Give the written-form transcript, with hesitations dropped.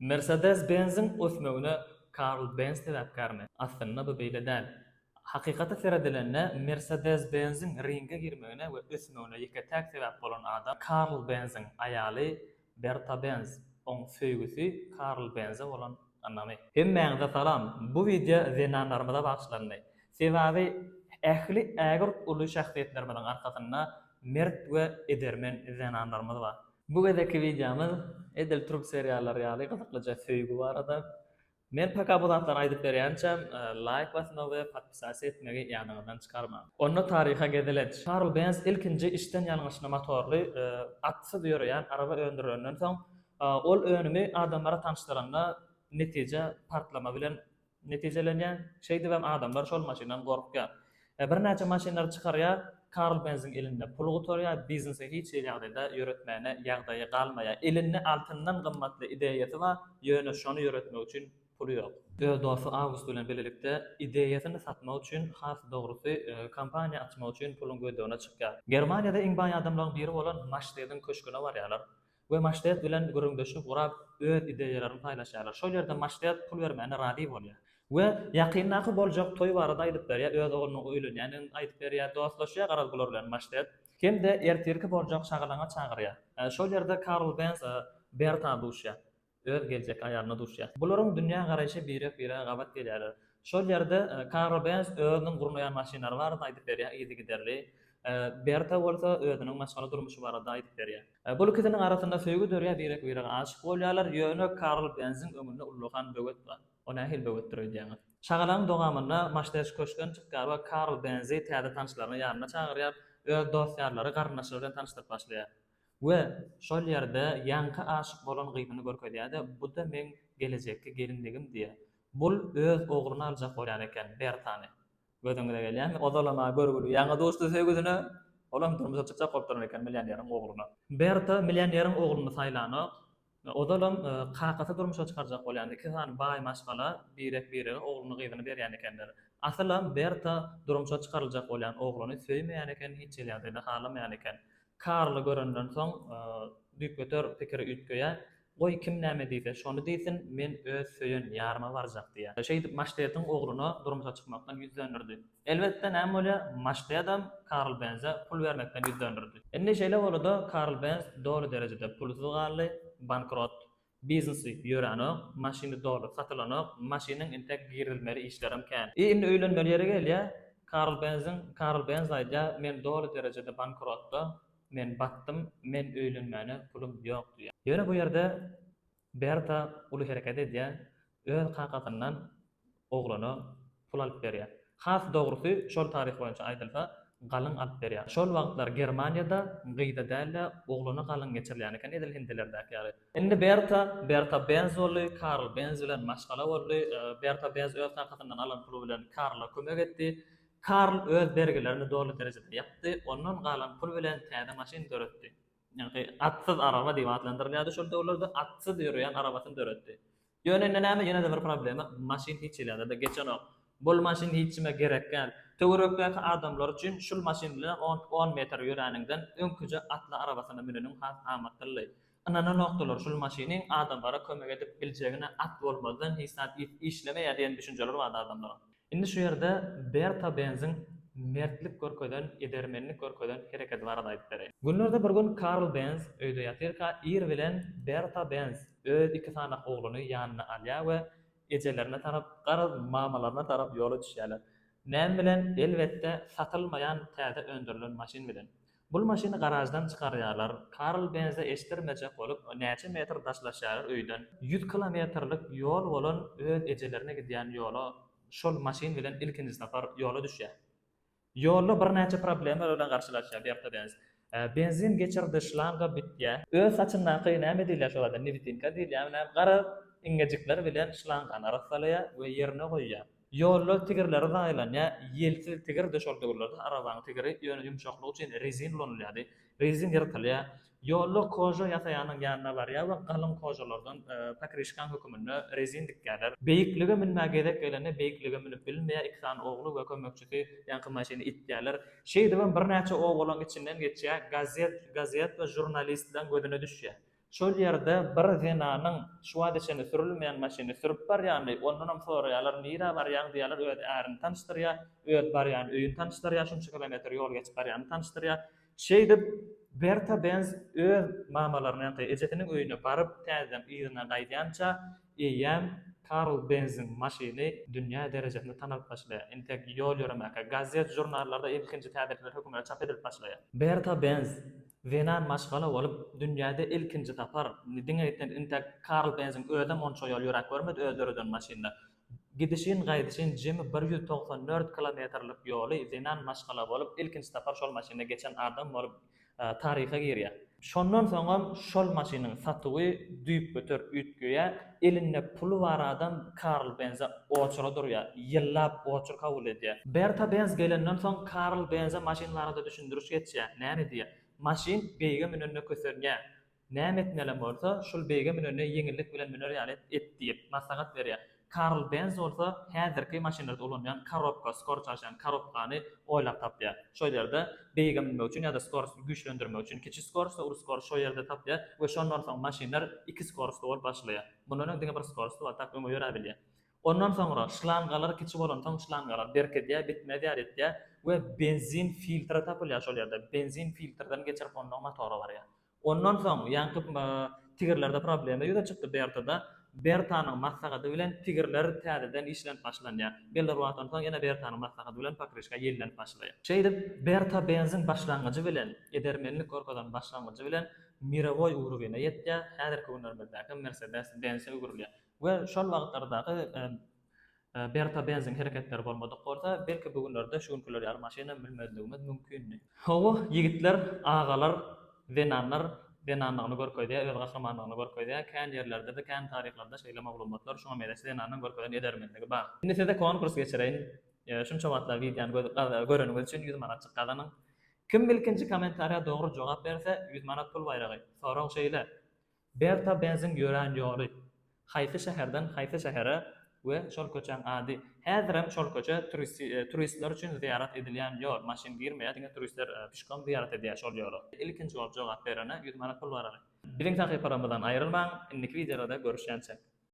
Mercedes-Benz-iň ösmegine Karl Benz sebäpkärmi? Aslynda bu beýle däl. Hakykata seredilende Mercedes-Benz-iň ringe girmegine we ösmegine ýeke-täk sebäp bolan adam Karl Benziň aýaly Berta Benz, oň söýgüsi Karl Benze bolan ynamy. Hemmäňize salam! Bu wideo zenanlarymyza bagyşlandy. Sebäbi ähli ägirt uly şahsyýetlerimiziň arkasynda mert we edermen zenanlarymyz bar. Bu gezekki wideomyz edil türk seriallary ýaly gyzyklyja söýgi barada. Men paka bu zatlary aýdyp berýänçäm laýk basmagy we podpisasiýa etmegi ýadyňyzdan çykarmaň. Onda taryha gezelenç. Karl Benz ilkinji içden ýangyçly motorly atsyz ýöreýän araba öndürilenden soň ol önümi adamlara tanyşdyranda netije partlama bilen netijelenýär. Şeýdibem adamlar şol maşyndan gorkýar. Birnäçe maşynlary çykarýar, Karl Benziň elinde pul gutarýar, biznesi hiç hili ýagdaýda ýöretmäne ýagdaýy galmaýar. Elinde altyndan gymmatly ideýasy bar, ýöne şony ýöretmek üçin puly ýok. Öz dosty Awgust bilen bilelikde ideýasyny satmak üçin, has dogrusy, kompaniýa açmak üçin puluň gözlegine çykýar. Germaniýada iň baý adamlaryň biri bolan Maştediň köşgüne barýarlar. We Maştet bilen gürrüňdeşlik gurap, öz ideýalaryny paýlaşýarlar. Şol ýerde Maştet pul bermäne razy bolýar. We ýakyndaky boljak toý barada aýdyp berýär, öz oglunyň öýlenýändigini aýdyp berýär, dostlaşýar garaz bular bilen Maştet. Hem-de ertirki boljak şagalaňa çagyrýar. Şol ýerde Karl Benz Berta duşýar. Öz geljekki aýalyna duşýar. Bularyň dünýä garaýşy birek-birege gabat gelýärler. Şol ýerde Karl Benz özüniň gurnaýan maşynlary barada aýdyp berýär yzygiderli. Berta bolsa özüniň maşgala durmuşy barada aýdyp berýär. Bul ikisiniň arasynda söýgi dörýär, birek-birege aşyk bolýarlar, ýöne Karl Benziň öňünde ullakan böwet bar. O nähili böwetdir öýdýäňiz? Şagalaňyň dowamynda Maşdeş köşkden çykýar we Karl Benzi täze tanyşlaryny ýanyna çagyrýar, öz dost-ýarlary, garyndaşlary bilen tanyşdyryp başlaýar. We şol ýerde ýaňky aşyk bolan gyzyny görkezýär-de, bu-da meň gelejekki gelinligim diýýär. Bul öz ogluny aljak bolýan eken, Bertany. Gözüňize gelýärmi? Ozalam-a görgüli ýaňy duşdy söýgüsine, olam durmuşa çykjak bolup duran eken millioneriň ogluna. Berta millioneriň ogluny saýlanok. Ozalam kakasy durmuşa çykarjak bolýan iki sany baý maşgala birek-birege ogluny-gyzyny berýän ekenler. Asylam Berta durmuşa çykaryljak bolýan ogluny söýmeýän eken, hiç hili ýagdaýda halamaýan eken. Karly görenden soň düýpgöter pikiri üýtgeýär. Goý, kim näme diýse, şony diýsin, men öz söýen ýaryma barjak diýýär. Şeýdip Maştediň ogluna durmuşa çykmakdan ýüz dönderdi. Elbetde, näme bolýar, Maştedam Karl Benze pul bermekden ýüz dönderdi. Indi şeýle boldy-da, Karl Benz doly derejede pulsuz galdy, bankrot. Biznesi ýöränok, maşyny doly satylanok, maşynyň entek girizilmeli işlerem kän. I indi öýlenmeli ýeri gelýär, Karl Benziň, Karl Benz aýdýar, men doly derejede bankrotda, men batdym, men öýlenmäne pulum ýok diýýär. Ýöne bu ýerde Berta uly hereket edýär, öz kakasyndan oglana pul alyp berýär. Has dogrusy, şol taryh boýunça aýdylsa, galyň alyp berýär. Şol wagtlar Germaniýada gyza däl-de, oglana galyň geçirilýän eken, edil hindilerdäki ýaly. Indi Berta, Berta Benz boldy, Karl Benz bilen maşgala boldy. Berta Benz öz kakasyndan alan puly bilen Karla kömek etdi. Karl öz bergilerini doly derejede ýapdy, ondan galan pul bilen täze maşyn döretdi. Ýagny atsyz araba diýip atlandyrylýardy şol döwürlerde, atsyz ýöreýän arabasyny döretdi. Ýöne indi näme, ýene-de bir problema, maşyn hiç ýerde-de geçenok. Bul maşyn hiç kime gerek däl. Töwerekdäki adamlar üçin şul maşyn bilen on, on metr ýöräniňden öňküje atly arabasyna müneniň has amatlyly. Ynananokdylar şul maşynyň adamlara kömek edip biljegine at bolmazdan hiç zat işlemeýär diýen düşünjeler bardy adamlaryň. Indi şu ýerde Berta Benziň mertlik görkezen, edermenlik görkezen hereketi barada aýdyp bereýin. Günlerde bir gün Karl Benz öýde ýatyrka ir bilen Berta Benz öz iki sanak ogluny ýanyna alýar we ejelerine tarap, garaz mamalaryna tarap ýola düşýärler. Näme bilen? Elbetde satylmaýan täze öndürilen maşyn bilen. Bul maşyny garaždan çykarýarlar. Karl Benze eşitdirmejek bolup, näçe metr daşlaşýarlar öýden. Ýüz kilometrlik ýol bolan öz ejelerine gidýän ýola şol maşyn bilen ilkinji sapar ýola düşýär. Ýolda birnäçe problemalar bilen garşylaşýar Berta Benz. Benzin geçirdi, şlanga bitýär. Öz saçyndaky näme diýilýär şo zada, newitinka diýilýärmi näme, garaz, iňňejikler bilen şlangany arassalaýar we ýerine goýýar. Ýolda tigirleri zaýalanýar, ýelsiz tigirdi şol döwürlerde arabanyň tigiri, ýöne ýumşaklygy üçin rezin ulanylýardy. Rezin ýyrtylýar. Ýolda koža ýasaýanyň ýanyna barýar we galyň kožalardan pokryşkaň höküminde rezin dikýärler. Beýiklige münmä gezek gelende beýiklige münüp bilmeýär, iki sany ogly we kömekçisi ýaňky maşyny itýärler. Şeýdibem birnäçe obalaň içinden geçýär, gazet gazet we žurnalistleň gözüne düşýär. Şol ýerde bir zenanyň şu wagta çenli sürülmeýän maşyny sürüp barýanyny, ondanam soraýarlar, nirä barýaň diýýärler, öz ärini tanyşdyrýar, öz barýan öýüni tanyşdyrýar, şunça kilometr ýol geçip barýanyny tanyşdyrýar. Şeýdip, Berta Benz öz mamalarynyň, ýagny ejesiniň öýüne baryp, täzeden yzyna gaýdýança, eýýäm Karl Benziň maşyny dünýä derejesinde tanalyp başlaýar. Entek ýol ýöremäkä, gazet-žurnallarda ilkinji täzelikler hökmünde çap edilip başlaýar. Berta Benz zenan maşgala bolup, dünýäde ilkinji sapar, diňe entek Karl Benziň özem onça ýol ýöräp görmedi öz döreden maşynynda. Gidişin-gaýdyşyn jemi 194 kilometrlik ýoly zenan maşgala bolup ilkinji sapar şol maşynda geçen adam bolup taryha girýär. Şondan soňam şol maşynyň satuwy düýpgöter üýtgeýär, elinde puly bar adam Karl Benze oçura durýar, ýyllap oçur kabul edýär. Berta Benz gelenden soň Karl Benze maşyn barada düşündiriş geçýär, näme diýýär, Maşyn beýige münende kösenýär, Näme etmelem bolsa, şul beýige münende ýeňillik bilen müner ýaly et diýip, maslahat berýär. Karl Benz bolsa häzirki maşynlarda ulanylýan korobka, skorost alşýan korobkany oýlap tapýar. Şol ýerde beýige münmek üçin ýa-da skorosty güýçlendirmek üçin kiçi skorost we uly skorost şol ýerde tapýar we şondan soň maşynlar iki skorostly bolup başlaýar. Mundan öň diňe bir skorostly bar, tak öňe ýöräbilýär. Ondan soňra şlangalar kiçi bolansoň şlangalar berkidýär, bitmez ýaly etýär we benzin filtri tapylýar şol ýerde. Benzin filtrden geçirip ondan motora barýar. Ondan soň ýaňky tigirlerde problema ýüze çykdy Bertada. Bertanyň maslahaty bilen tigirler täzeden işlenip başlanýar. Belli bir wagtdan soň ýene Bertanyň maslahaty bilen pokryşka ýellenip başlaýar. Şeýdip, Berta Benziň başlangyjy bilen, edermenlik görkezen başlangyjy bilen mirowoý ugrubine ýetýär, häzirki günlerimizdäki Mersedes Benze öwrülýär. We şol wagtlardaky Berta Benziň hereketleri bolmadyk bolsa, belki bu günlerde şu günkiler ýaly maşynam münmezligimiz mümkindi. Hawa, ýigitler, agalar, zenanlar zenanlygyny görkezýär, öz gahrymanlygyny görkezýär. Kän ýerlerde-de, kän taryhlarda şeýle maglumatlar, şuňa meňzeş zenanyň görkezen edermenligi bar. Indi size konkurs geçireýin. Şunça wagtlap wideony göreniňiz üçin 100 manatjyk gazanyň. Kim ilkinji kommentariýa dogry jogap berse, 100 manat pul baýragy. Sorag şeýle, Berta Benziň ýörän ýoly. Haýsy şäherden haýsy şähere we şol köçäň ady. Häzirem şol köçe turistler üçin zyýarat edilýän ýol. Maşyn girmeýär, diňe turistler pişkom zyýarat edýär şol ýola. Ilkinji bolup jogap berene 100 manat pul baraly. Biziň sahypalarymyzdan aýrylmaň, indiki wideolarda görüşýänçäk.